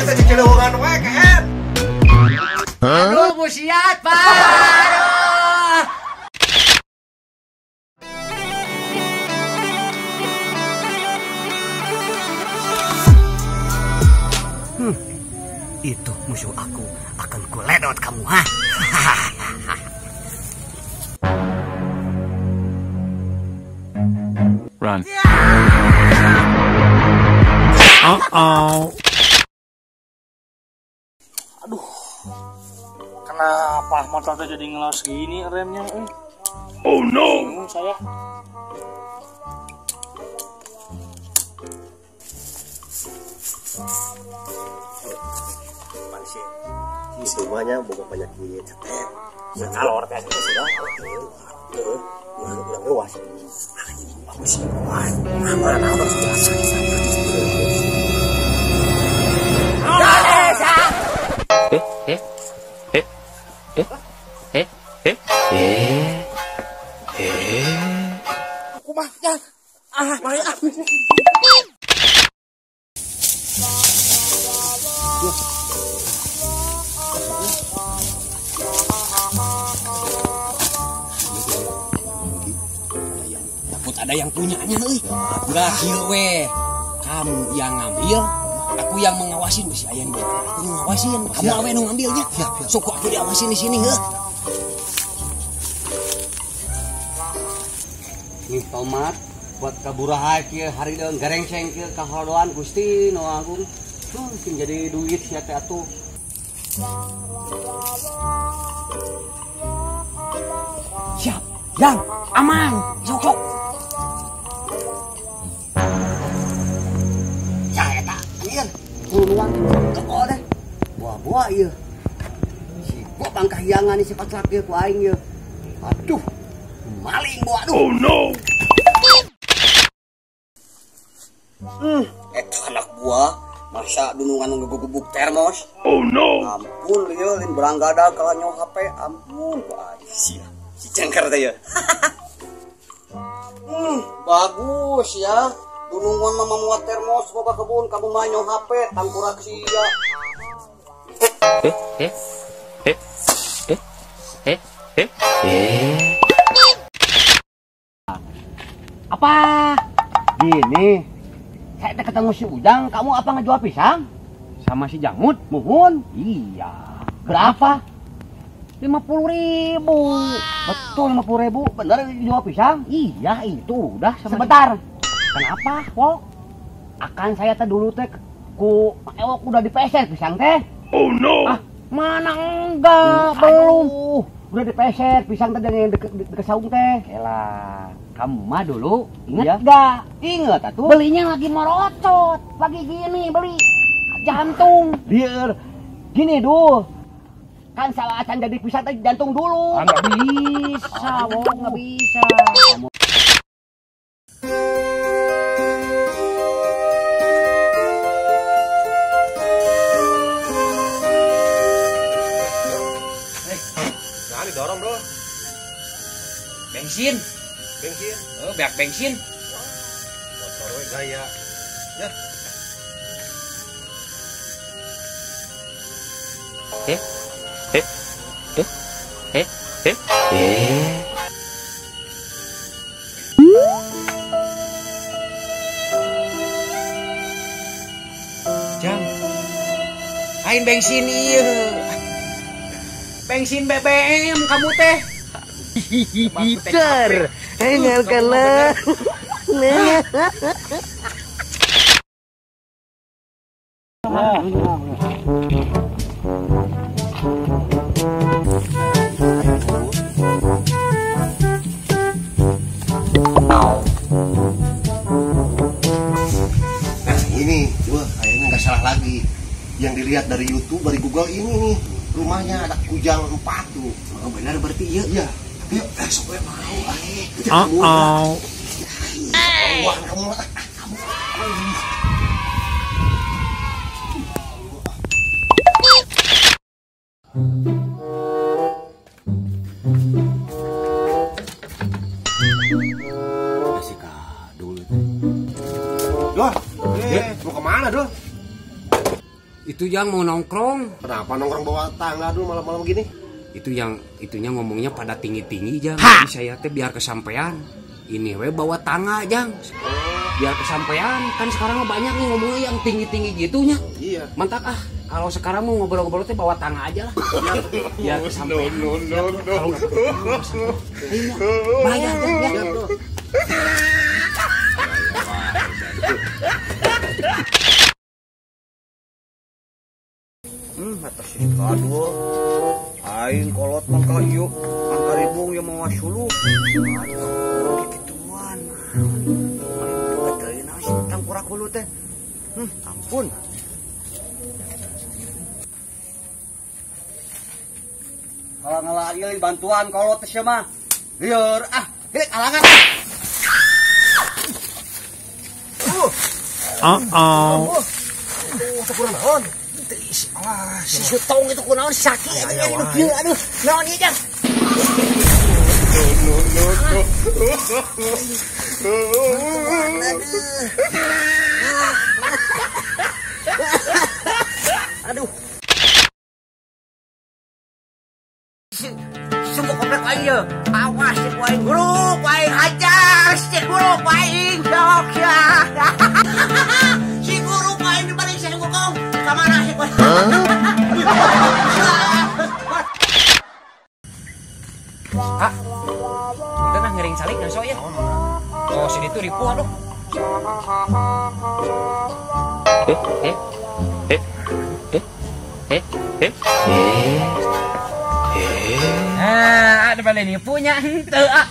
teh cicilewungan we keet. Aduh, musiat, Pak. Aduh. Itu musuh aku, akan kuledot kamu, ha? Run. Uh-oh. Aduh. Kenapa motor teh jadi ngelos gini remnya? Oh no. Bingung saya. Semuanya boga penyakit cetek. Kalau orang teh sudah, udah luas. Aku sih, mana harus biasa. Aku mah ya. Ah, mari ah. Takut ada yang punyanya euy. Udah kieu we. Kamu yang ngambil, aku yang mengawasin bisi aya nu bener. Aku yang ngawasin. Kamu awe nu ngambilnya. Sok aku diawasin di sini heuh. Nih tomat buat kaburaha kieu harideung garengseng kieu kaholoan Gusti nu Agung. Sing jadi duit sia teh atuh. Siap, Yang, aman, sok sok. Ya eta, anjir, kuruan kebo deh. Buah-buah ieu. Si gua pangkahiangan si pacak ieu ku aing ieu. Aduh, maling buah aduh. Oh no. Eta anak buah masa dunungan ngegugubuk termos. Oh no. Ampun ieu lin beranggada kalanyo HP, ampun ku aing sia. Si cengker teh ya. Bagus ya. Dunungan mah memuat termos boga kebun kamu mah nyo HP tangkurak sia. Apa? Gini. Saya teh ketemu si Ujang, kamu apa ngejual pisang? Sama si Jamut, muhun. Iya. Berapa? 50.000. Betul 50.000. Bener jual pisang? Iya, itu udah sebentar. Kenapa, Wok? Akan saya teh dulu teh ku Ewok udah dipeser pisang teh. Oh no. Ah, mana enggak, belum. Udah dipeser pisang teh yang deket saung teh. Elah, kamu mah dulu inget enggak? Inget atuh. Belinya lagi merocot, lagi gini beli jantung. Lieur. Gini duh. Kan salah acan jadi pisang teh jantung dulu. Enggak bisa, Wok, enggak bisa. Nah, didorong, Bro. Bensin. Bensin. Oh, banyak bensin. Motor we gaya. Ya. Jang. Lain bensin ieu. Bensin BBM kamu teh. Cer. Engal kalah. Nah ini, wah kayaknya nggak salah lagi. Yang dilihat dari YouTube, dari Google ini nih, rumahnya ada kujang 4 tuh. Oh, benar berarti iya. Iya. Tapi besok gue mau. Uh-oh. Wah, kamu lah. Kamu. Kasih kado lu teh. Dor, mau kemana, Dor? Itu yang mau nongkrong. Kenapa nongkrong bawa tangga dulu malam-malam gini? Itu yang itunya ngomongnya pada tinggi-tinggi, Jang. Jadi saya teh biar kesampean. Ini we bawa tangga, Jang. Biar kesampean. Kan sekarang banyak nih ngomongnya yang tinggi-tinggi gitunya. Iya. Mantap ah. Kalau sekarang mau ngobrol-ngobrol teh bawa tangga aja lah. Biar kesampean. No, no, no, Kalau nggak iya. Bahaya, Jang, ya. Atas si kadua. Aing kolot mangka ieu, mangka ribung ieu mawa suluh. Aduh, kikituan. Paling teuing naon sih tangkurak hulu teh. Ampun. Kalau ngalah ieu bantuan kolot teh sia mah. Lieur ah, geulik alangan. Uh-oh. Tuh, kurang naon? Alah, si sutong itu kunaon sakit aja aduh kieu aduh. Naon ieu, Jang? No, no, no. Aduh. Semua komplek aing ye. Awas cek aing guru, aing hajar cek guru aing sok ya. Si guru aing dibalik si gokong. Ka mana si guru? Ah. Udah nah ngering salik dan sok ya. Oh, si itu ripuh aduh. Ah, ada balik nipunya henteu ah.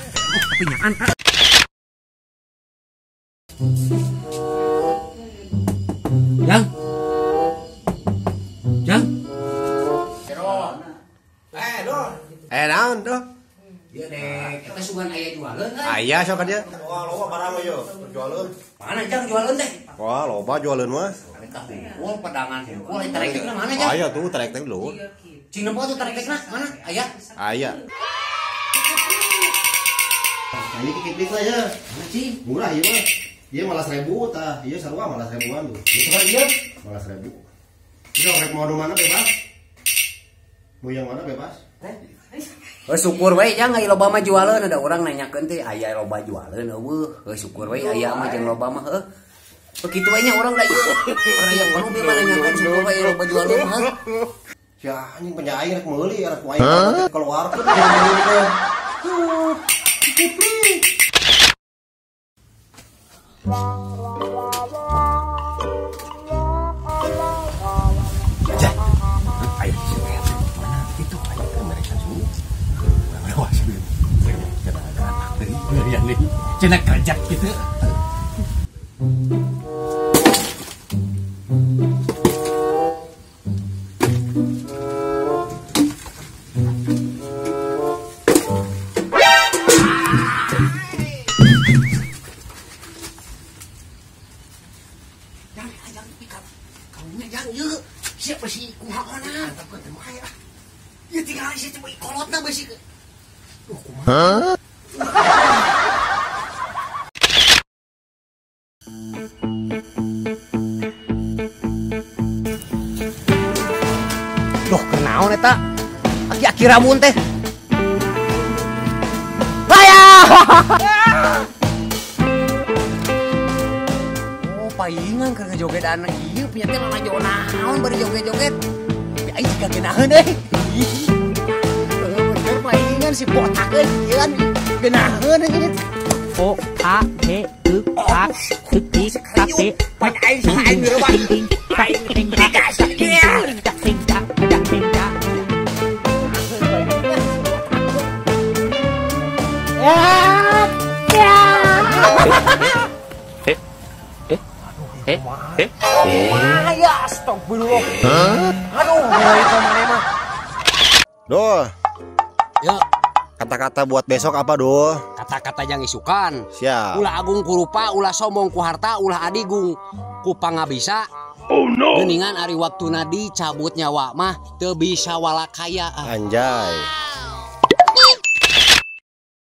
Punyaan ah. Jang. Jang. Dul. Naon, Dul? Ieu deh, kita sugan aya jualeun euy. Aya sok ka dieu. Wah, loba barang mah ieu, jualeun. Mana Jang jualeun teh? Wah, loba jualeun mah. Kareta hungkul, pedangan hungkul, eta tarekna mana Jang? Aya tuh tarekna lur. Cing nempo tuh tarekna mana? Aya. Aya. Nah, ini kikiplik lah ya. Mana cing? Murah ieu mah. Ieu malah 1000 tah. Ieu sarua malah 1000-an tuh. Ieu mah ieu malah 1000. Ieu rek mau mana bebas. Mau yang mana bebas? Heuh syukur we jang aya loba mah jualeun ada orang nanyakeun teh aya loba jualeun eueuh. Heuh syukur we aya mah jeung loba mah heuh. Begitu we nya urang da ieu. Urang yang baru mah nanyakeun syukur we loba jualeun mah. Ya anjing punya aing rek meuli rek ku aing keluarkeun meuli teh. Kipli. Ja. Ayo mana itu ayo ke mereka semua. Wah, cenah kerja gitu. Jangan pick up. Kamunya jangan yuk. Siapa sih kumaha mana? Ya tinggal sih coba kolotna beusi. Duh kumaha? Duh, kenaon eta? Aki-aki ramun teh. Baya! Oh, paingan keur ngejoget anak ieu punya teh lalajo naon bari joget-joget. Tapi aing jiga geunaheun euy. Bener paingan si botak euy ieu kan geunaheun euy. O A B U A T T K P Pan aing saha aing dirubah. Aing digas kieu. Ya, astagfirullah. Aduh, itu mana mah. Dul. Ya. Kata-kata buat besok apa, Dul? Kata-kata yang isukan. Siap. Ulah agung ku rupa, ulah sombong ku harta, ulah adigung ku pangabisa. Oh no. Geuningan ari waktuna dicabut nyawa mah teu bisa walakaya. Anjay.